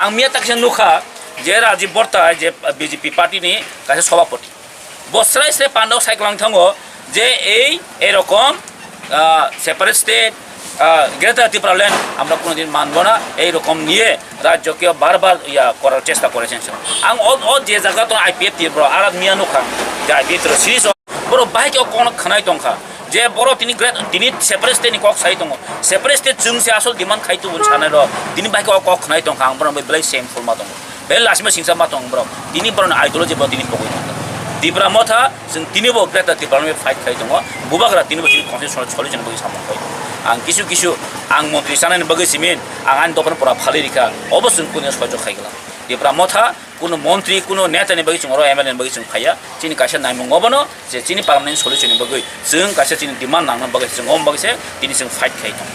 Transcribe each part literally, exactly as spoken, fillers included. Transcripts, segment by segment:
Ang miya taksa nukha je Rajiv Borta je B J P party ni kaisa sobhapoti. Bo srai srai pandao saiklang thango je ei erokom, ah, separate state, ah, Greater Tipraland আমরা কোনোদিন মানব না, এইরকম নিয়ে রাজ্যকে বারবার ইয়া করার চেষ্টা করেছেন। Ang o, o je jaga to I P F T bro, ara miya nukha je I P F T ro series o, bro bahai ke o kono khanai tongkha. Je boro tini great, tini separate state ni kok sai tongo. Separate state chwng se asol demand khai tubun sanai rok. Tini bai kok, kok khnai tong kha, ang borok bai belai same forma tongo. Belai lasima singsa ma tong borok. Tini borok ni ideology bo tini pogwi tong kha. Tipra Motha, chwng tini bo greater Tipra ni fight khai tongo. Bubagra tini bo tini constitutional solution bo samung khai. Ang kisu kisu, ang montri sanani bagwi simin, ang ani dophani pora phalwi rikha. Obo chwng kunu sojok khai gla. Tipra Motha, kuno montri, kuno neta ni bagwi chwng oro M L A ni bagwi chwng phaiya. Chini kaisa naimung obono je chini permanent solution ni bagwi chwng kaisa chini demand nangna bagwi chwng om bagwi se tini chwng fight khai tong.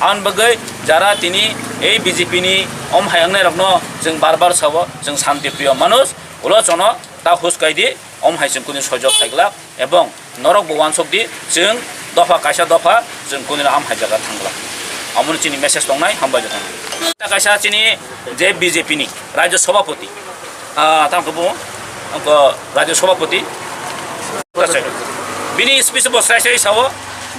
Ang bagwi jara tini ei B J P ni om hai wngnai rokno chwng bar bar sabo, chwng shanti priyo manush, ulo chono ta hus kai di, om hai chwng kunu sojok khai glak. Ebong norok bo uansuk di, chwng dopha kaisa dopha, chwng kunu am hai jaga thangla. Amoni chini message tongnai, hambai jotong. Ta kaisa chini je B J P ni Rajya Sabhapati, ah, tamo khe bo, angko Rajya Sabhapati, bini speech bo sai sai sao,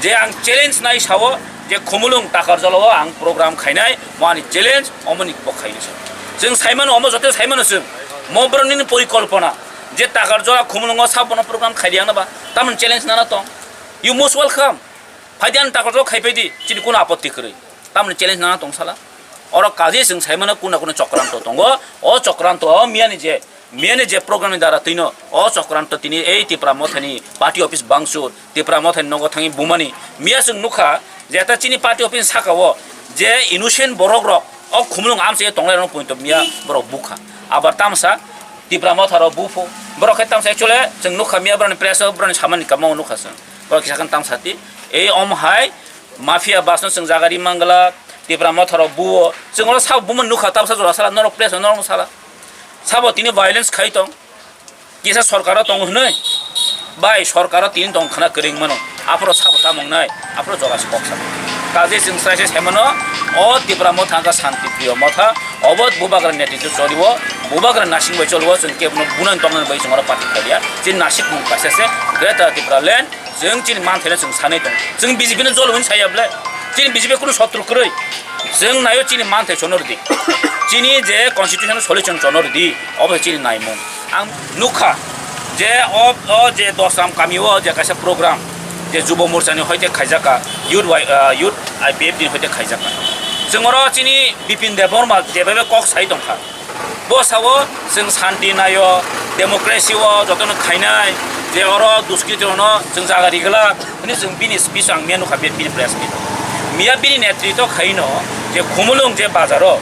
je ang challenge nai sao, je Khumulwng Takarjala o ang program khainai, mo ani challenge, omoni bo khainai sa. Chwng saimano, omo joto saimano chwng, mo borok nini porikolpona, je Takarjala Khumulwng o sabono program khaidi ang na ba, tamoni challenge nana tong. You most welcome. Phaidi ani Takarjala khai phaidi, chini kuno apotti kwrwi. Tamoni challenge nana tong sala. Oro kaje chwng saimano kuna kuna chokranto tongo. O chokranto o miyani je, miyani je program ni dara twino o chokranto tini ei Tipra Mothani party office bangsur, Tipra Mothani nogo thangwi bumani. Miya chwng nukha je ta chini party office saka o je innocent borok rok o Khumulwng amsa tonglai rok poito miya borok bukha. Abar tamsa Tipra Motha rok bupho. Borok khe tamsa actually chwng nukha miya borok ni press o borok ni samani kamo nukha chwng. Borok kisa khe tamsa ti. Ei om hai mafia bas no chwng jaga ri mangla, Tipra Motha rok buo. Chwng oro sabo bumo nukha, tabsa jora sala, norok press norok sala. Sabo tini violence khai tong. Kisa sorkar o tongo hwnwi. Bai sorkar o tini tong khna kwrwng mano. Aphuru sabo tamung nai, aphuru jora se kok sa. Kaje chwng sai se sai mano, o Tipra Motha wngkha shanti priyo motha, obo bubagra netritwo choliwo, bubagra nasing bai choliwo, chwng kebono bunan tongnani bai chwng oro party khaiya. Chini nasik mung kaisa se Greater Tipraland. Chwng chini manthaino chwng sanwi tongo. Chwng B J P no jolo hwnwi saya bwle? Chini B J P kunu sotru kwrwi. Chwng naio chini manthai chono rwdi. Chini je constitution solution chono rwdi, obo se chini naimung. Ang nukha je o, o je Dosram kami o je kaisa program je Jubo Morcha ni hoite khaijaka, youth wai-, ah, youth I P F T ni hoite khaijaka. Chwng oro chini Bipin Debbarma jebai kok sai tongkha. Bo sao chwng shanti naio, democracy o jotono khainai, je oro duskritirokno chwng jaga rigwlak hwnwi chwng bini speech ang miya nukha, bini press meet. Miya bini netritwo khaino je Khumulwng je bazaro,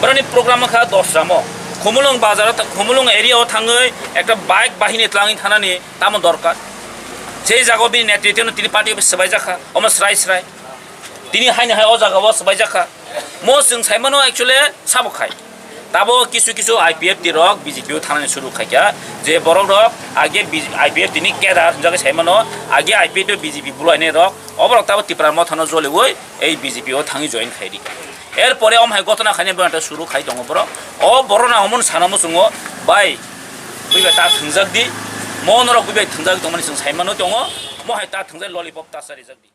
boroni program wngkha Dosramo. Khumulwng bazaro tha-, Khumulwng area o thangwi ekta bike bahini twlangwi thanani tamo dorkar? Sei jagao bini netritwono tini party office swbaijakha, omo srai srai. Tini haino hai o jagao swbaijakha. Mo chwng saimano actually sabo khai. Tabo kisu kisu I P F T rok B J P o thanani suru khaikha. Je borok rok age B-, I P F T ni cadre hwnjagwi saimano, age I P F T o B J P bulainai rok, oborok tabo Tipra Mothano joliwi ei B J P o thangwi join khai di. Er pore om hai gotona khainai borok suru khai tongo borok. O borok na omo sana muchungo, bai, buibai ta thwngjak di. Mo norok buibai thwngjak tongmani chwng saimano tongo. Mo hai ta thwngjak lollipop ta charijak di.